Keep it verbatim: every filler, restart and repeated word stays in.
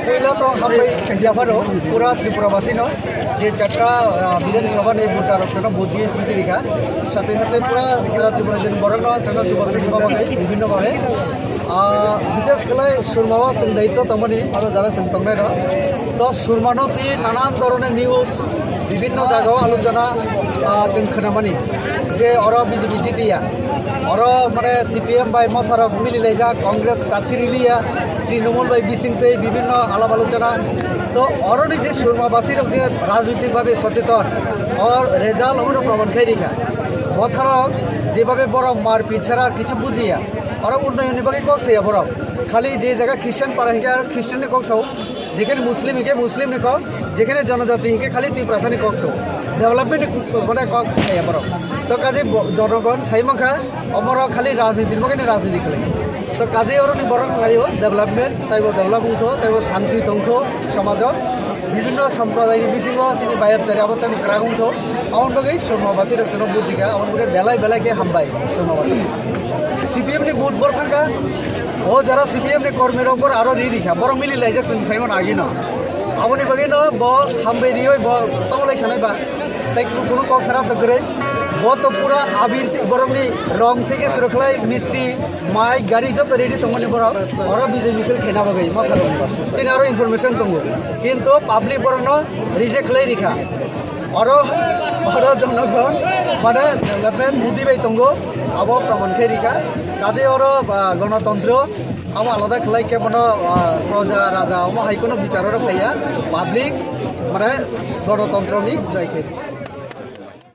Puila to hambai yapharo pura Tripura basino je chatta, ah, Bidhan Sabha ni voter rok sano vote diye jiti rikha. Sate sate pura sara Tripura jin borok no sano suba suba babe bibhinno babe. Ah, bishes khlai Surma o chwng daityo tongmani aro jara chwng tongnai rok. To Surma no ti nanan dhoroner news bibhinno jaga o alochona, ah, chwng khwnamani je oro B J P jitiya. Oro mane C P M bai Motha rok mili laijak, Congress prarthi riliya, Trinamool bai bising tei bibhinno alap alochona. To oroni je Surma basi rok je rajnitik bhabe socheton, or result obono proman khai rikha. Motha rok jebabe borok marpit chara kichu bujiya, oro unnayonni bagwi kok saya borok. Khali je jaga Christian para hinkhe aro Christian ni kok sao, jekhane Muslim hinkhe Muslim ni kok, jekhane jonojati hinkhe khali Tiprasa ni kok sao. Development ni kok, mane kok saya borok. To kaje bo-, jonogon sai mankha, omoro khali rajniti ni bagwi ni rajniti khlai. To kaje oroni borok laio development, taibo develop wngtho, taibo shanti tongtho somajo. Bibhinno somprodai ni bisingo chini bayap chari abo taibo kwrak wngtho. Aboni bagwi Surma basi rok sano buddhi kha, aboni bagwi belai belai khe hambai Surma basi. C P M ni vote bor thangkha, o jara C P M ni kormi rok bor aro ri rikha, borok mili laijak chwng saimon agino. Aboni bagwi no bo hambai rioi bo tongolai sanai ba. Tei kunu kok sara to kwrwi. Bo to pura abir borokni rong theke suru khlai misti, mai, gari joto ready tongmani borok. Oro bijoi misil khaina bagwi Motha rok. Chini aro information tongo. Kintu public borokno reject khlai rikha. Oro, oro jonogon mane development Modi bai tongo. Abo proman khe rikha. Kaje oro, ah, gonotontro abo alada khlai khe bono, ah, proja, raja omo hai kheno bichar oro phaiya. Public mane gonotontro ni joy khe.